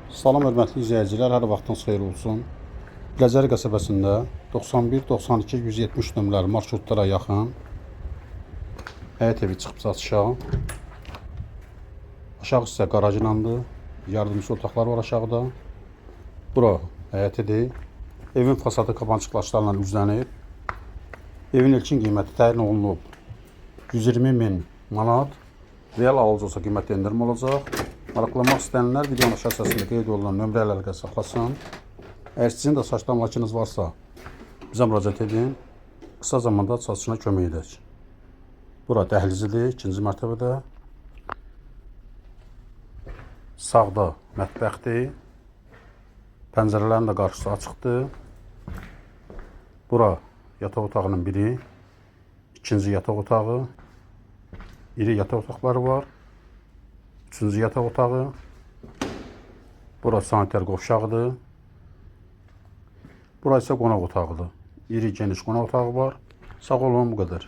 Salam hörmətli izləyicilər, hər vaxtınız xeyir olsun. Biləcəri qəsəbəsində 91, 92, 170 nömrəli marşrutlara yaxın həyət evi çıxıb satışa. Aşağı hissə qarajlandı. Yardımçı otaqlar var aşağıda. Bura həyətidir. Evin fasadı kapançıqlaşlarla üzlənib. Evin ilkin qiyməti təyin olunub 120 min manat. Real alıcı olsa qiymətdə endirim olacaq. Maraqlanmaq istəyənlər videonun aşağı hissəsində qeyd olunan nömrə ilə əlaqə saxlasın. Əgər sizin də satışda əmlakınız varsa, bizə müraciət edin. Qısa zamanda satışına kömək edək. Bura dəhlizidir, ikinci mərtəbədə. Sağda mətbəxdir. Pəncərələrin də qarşısı açıqdır. Bura yataq otağının biri, ikinci yataq otağı, iri yataq otaqları var. Üçüncü yataq otağı. Bura sanitar qovşağıdır. Bura isə qonaq otağıdır. İri geniş qonaq otağı var. Sağ olun, bu qədər.